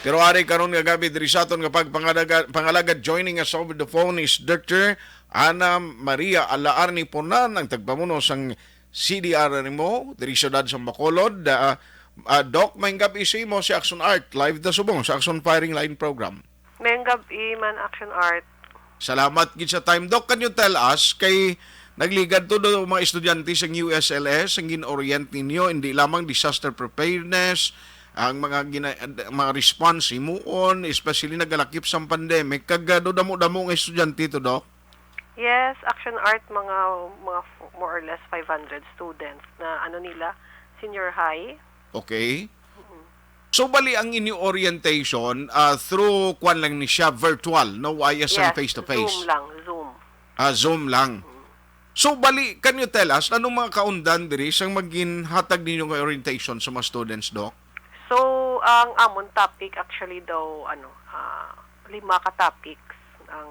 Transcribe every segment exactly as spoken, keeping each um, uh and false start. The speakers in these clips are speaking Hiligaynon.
Pero ari karon nga gabi diri sa aton nga pagpangalaga-, pangalagad, joining us over the phone is Doctor Ana Maria Alaarni Punan, ang tagpamuno sang C D R R M O diri sa siyudad sa Bacolod. Ah, ah, Doc, maayong gabi sa imo si Action Art, live da subong sa Action Firing Line Program. Maayong gabi man, Action Art. Salamat gid sa time. Doc, can you tell us, kay nagligad to do mga estudyante sa U S L S, ang gin-orient ninyo, hindi lamang disaster preparedness, ang mga gina-, mga response himuon, especially nagalakip sa pandemic, kag, ah, do damo-damo nga estudyante to, Doc? Yes, Action Art, mga, mga f-, more or less five hundred students na, ano nila, senior high. Okay. Mm. So, bali ang inyo orientation, ah, through kwan lang ni siya, virtual, no? Wala sang Yes, face to face. Zoom lang, Zoom. Ah, Zoom lang. Mm. So, bali, can you tell us, anong mga kaundan diri sang magin hatag ninyo nga orientation sa mga students, Doc? So, ang amon topic actually daw, ano, ah, lima ka topics. Ang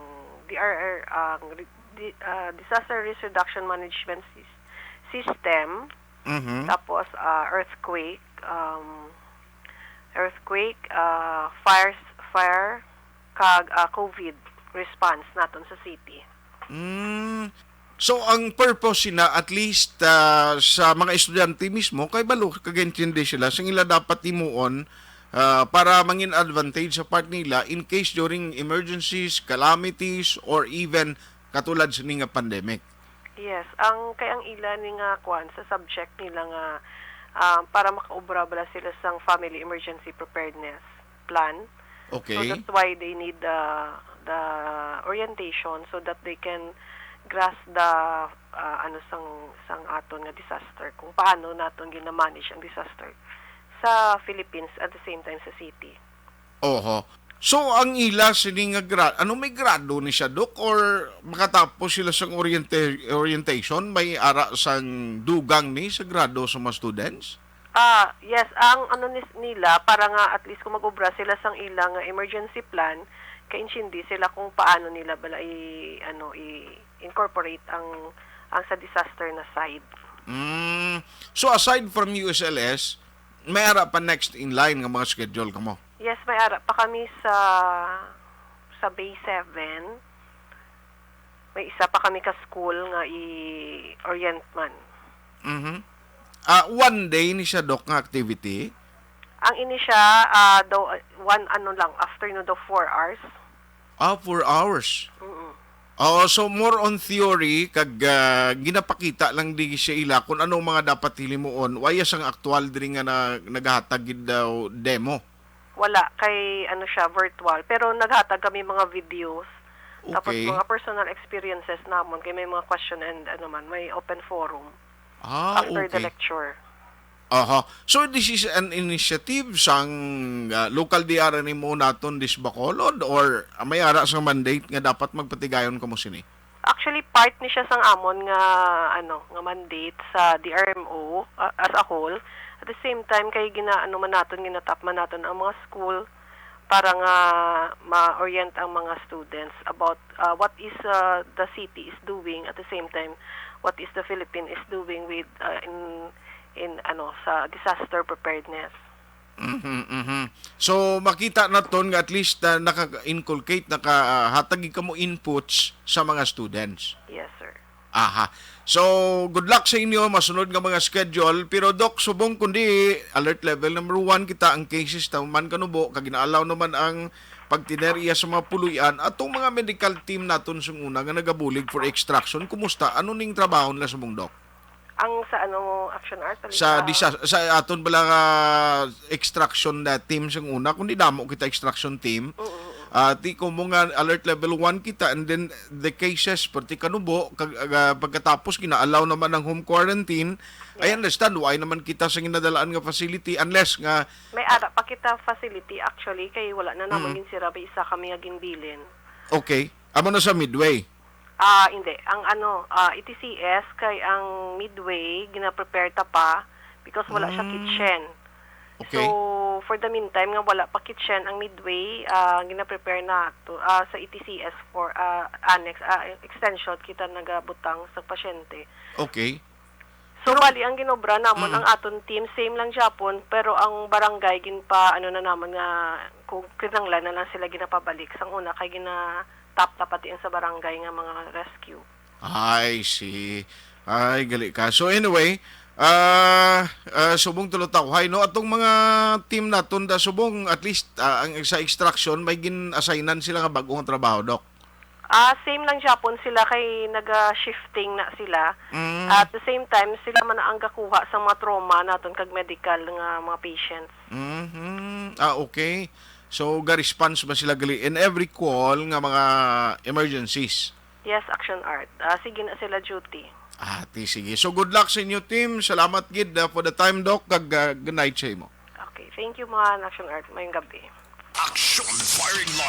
D R R, ang re-, di-, ah, Disaster Risk Reduction Management Sys-, System, Mhm. Tapos, ah, earthquake, um, earthquake, ah, fires, fire, kag, ah, COVID response naton sa city. Mm. So, ang purpose sina, at least, ah, sa mga estudyante mismo, kay balo kag intindi sila sa ila dapat himuon, ah, para mangin advantage sa part nila in case during emergencies, calamities, or even katulad sini nga pandemic. Yes, ang, kay ang ila ni nga kwan sa subject nila nga, ah, para makaobra bala sila sang family emergency preparedness plan. Okay. So that's why they need the, the orientation so that they can grasp the, ah, ano, sang, sang aton nga disaster, kung paano naton gina-manage ang disaster sa Philippines, at the same time sa city. Oho. So, ang ila sini nga gra-, ano, may grado ni siya, Doc? Or makatapos sila sang orienta-, orientation, may ara sang dugang ni sa grado sa mga students? Ah, yes, ang ano ni, nila, para nga at least kung mag-obra sila sang ila nga emergency plan, kaintindi sila kung paano nila bala i-, ano, i-incorporate ang, ang sa disaster na side. Mm. So, aside from U S L S, may ara pa next in line nga mga schedule kamo? Yes, may ara pa kami sa, sa Bay seven. May isa pa kami ka school nga i-orient man. Mhm. Ah, one day ni siya, Doc, nga activity? Ang ini siya, ah, daw, ah, one ano lang, afternoon daw, four hours. Ah, four hours. Mm-mm. Oo, so more on theory kag, ah, ginapakita lang di siya ila kung ano ang mga dapat hilimuon. Wala sang aktual diri nga na, naghatag gid daw demo. Wala, kay ano siya, virtual. Pero naghatag kami mga videos. Tapos Okay. mga personal experiences namon, kay may mga question and ano man, may open forum Ah, after the okay. lecture. Aha. So, this is an initiative sang, ah, local D R R M O naton dis Bacolod, or may ara sa mandate nga dapat magpatigayon kamo sini? Actually, part ni siya sang amon nga, ano, nga mandate sa D R M O, ah, as a whole. At the same time, kay gina-, ano man naton, ginatap man naton ang mga school para nga ma-orient ang mga students about, ah, what is, ah, the city is doing, at the same time, what is the Philippine is doing with, ah, in, in, ano, sa disaster preparedness. Mhm, mhm. So, makita naton nga at least, ah, naka-inculcate, naka, ah, hatag gid kamo inputs sa mga students. Yes, sir. Aha. So, good luck sa inyo, masunod nga mga schedule. Pero, Doc, subong kundi alert level number one kita, ang cases ta man kanubo, kag ginaalaw naman ang pagtener iya sa mga puloy-an, atong mga medical team naton sung una nga nagabulig for extraction, kumusta? Ano ning trabaho nila subong, Doc? Ang sa ano, Action Art, Sa sa disa-, sa aton bala nga extraction na team sung una, kundi damo kita extraction team. Oo, oo. Ah, ti ko mo nga alert level one kita, and then the cases, perti kanubo, kag, ah, pagkatapos gina-allow naman ang home quarantine. I Yes. understand, why naman kita sa ginadalaan nga facility unless nga May ara pa kita facility actually, kay wala na naman Mm. ginsira, may isa kami nga ginbilin. Okay. Amo na sa Midway? Ah, hindi. Ang ano, ah, E T C S kay ang Midway, gina-prepare ta pa because wala siya Mm. kitchen. Okay. So, for the meantime nga wala pa kitchen ang Midway, ah, gina-prepare na to, ah, sa E T C S for, ah, annex, ah, extension kita nagabutang sa pasyente. Okay. So, Pero bali, ang ginobra namon, Mm. ang aton team, same lang gyapon, pero ang barangay, ginpa-, ano na namon nga, kung kinahanglan na lang sila ginapabalik. Sang una kay gina-top-top pati ang sa barangay nga mga rescue. I see. Ay, gali ka. So anyway, ah ah, subong tulo tawhay, no? Atong mga team naton da subong, at least ah, ang sa extraction may gin-assignan sila nga bag-o nga trabaho, Doc. Ah, same lang gyapon sila kay naga-shifting na sila. Mm. At the same time, sila man ang gakuha sa mga trauma naton kag medical nga mga patients. Mhm. Ah, okay. So, ga-response ba sila gali in every call nga mga emergencies? Yes, Action Art. Ah, sige na sila duty. Ah, ti sige. So, good luck sa inyo, team. Salamat gid ah, for the time, Doc, kag ah, good night sa imo. Okay, thank you, mga Action Art. Mayong gabi. Action Firing